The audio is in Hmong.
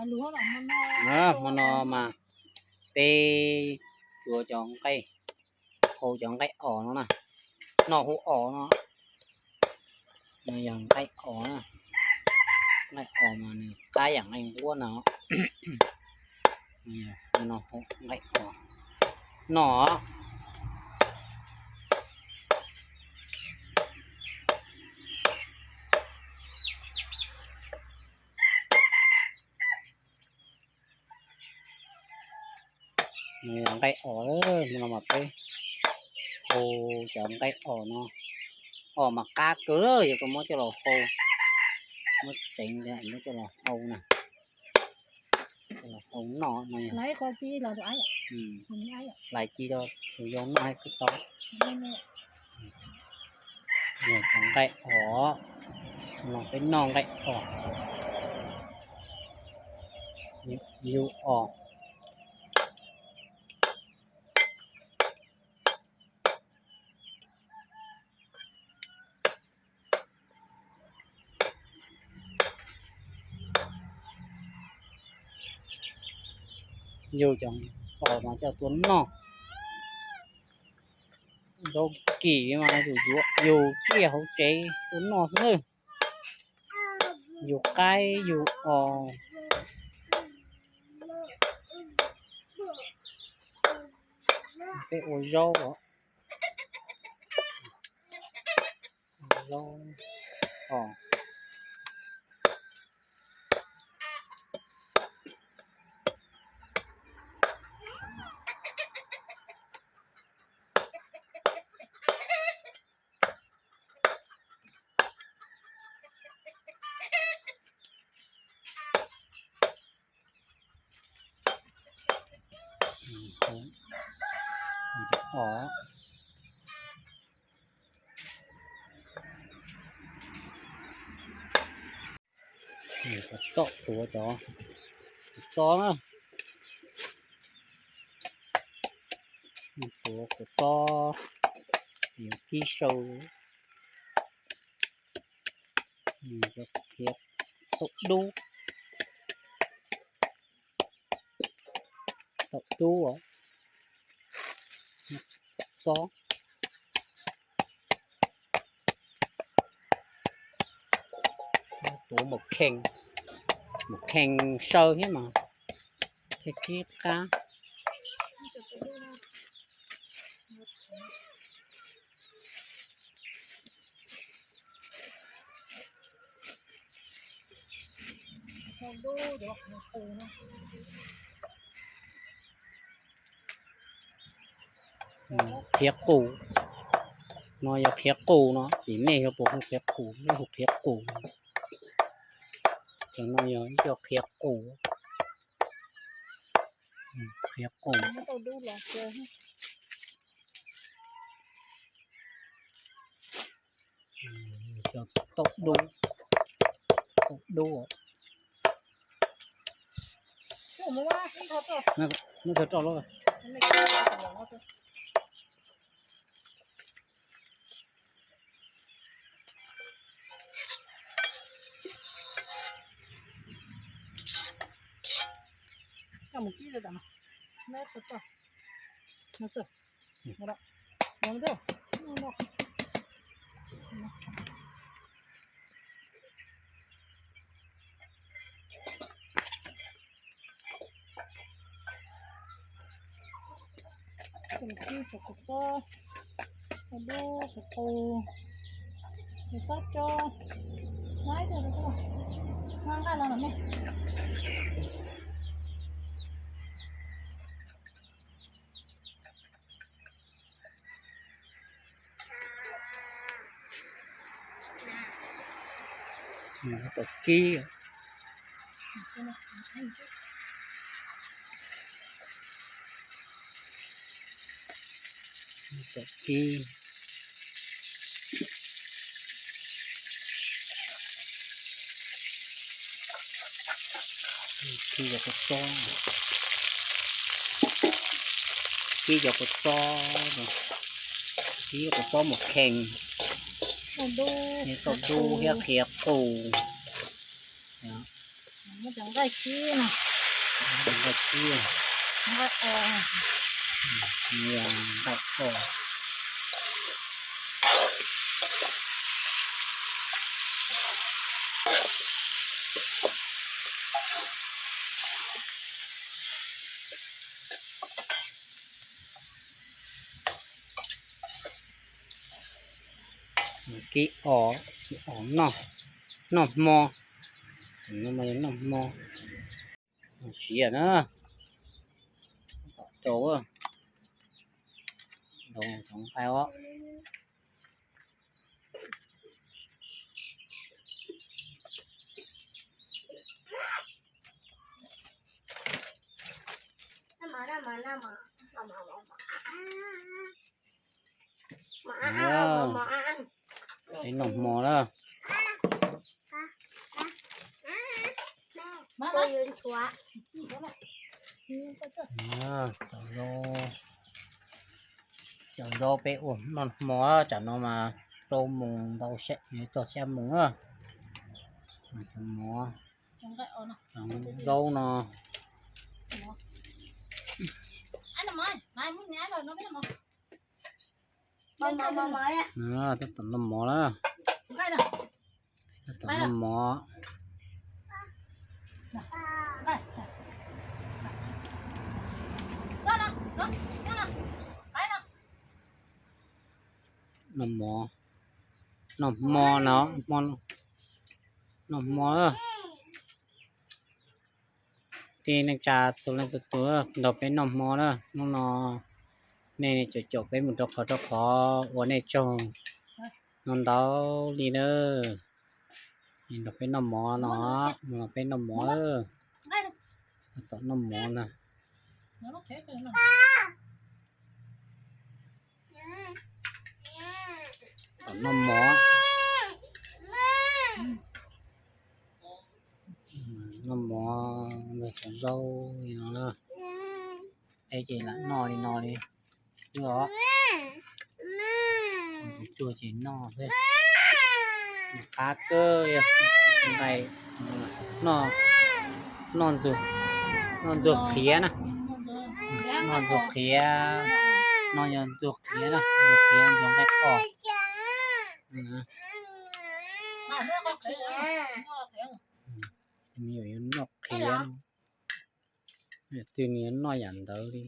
Hmo no mas peb tsuav cov nqaij, hau cov nqaij os no na, noj hu os no. Yog nqaij os, nqaij os mas nws qab yam nqaij nquab no. Nqaij os no. Nqaij os, no mas peb hau cov nqaij os no. Os mas qab kawg, yog koj muab coj los hau, muab tseev muab coj los hau na, coj los hau noj no. Hlais ci rau tus yau noj thiab tau. Nqaij os, no peb noj nqaij os, yug os. Yug cov os mas coj tuaj noj. Zaub kim mas yus yuav yug ciaj hauv tsev tuaj noj xwb na. Yug qaib yug os, peb ua zaub os. Zaub os. Os. Cov txob tuav cov txob na. Tuav cov txob, yuav kib sau. Cov khiav taum dub, taum dub os. Txob. Tuav mus khees, mus khees saw thiab mas thiaj kib qab. Khiav qus, no yog khiav qus no, tim nej yog puas hu khiav qus, nej hu khiav qus. Cov no yog ib co khiav qus, khiav qus. Cov taum dub, taum dub. Kib cov kua txob, dub, qus, xob cov, nqa los los me. Tau kib, tau kib. Kib cov kua txob, kib cov kua txob, kib kua txob mus khees, taum dub thiab khiav qus. Muab cov nqaij kib no. Nqaij kib. Nqaij os. Nqaij os. Kib os, os noj, noj hmo, noj hmo, siav na, tom rau, rau cov nqaij os. Peb noj hmo na. Cov zaub peb ua noj hmo, tsam no mas rau moos ntau, txog xya moos na. Cov mov, zaub no. Tab tom noj mov na. Tab tom noj mov. Noj mov, noj hmo no, noj hmo. Tej neej tsa txhua leej txhua tus nrog peb noj hmo na. Hnub no nej caum caum peb mus rau qhov rau qhov, ua nej tsaug no ntau li na. Nrog peb noj mov no, mus nrog peb noj mov. Tom noj mov na. Tom noj mov. Noj mov, noj cov zaub li no na. Peb ces lam noj li no li xwb os. Tsuag ces noj xwb. Qab kawg, nqaij, noj ntxuag qhiav na. Noj ntxuag qhiav, no yog ntxuag qhiav na, ntxuag qhiav, ntxuag nqaij os. Me nyuam yuav noj qhiav, twg nws yuav noj yam ntawd li.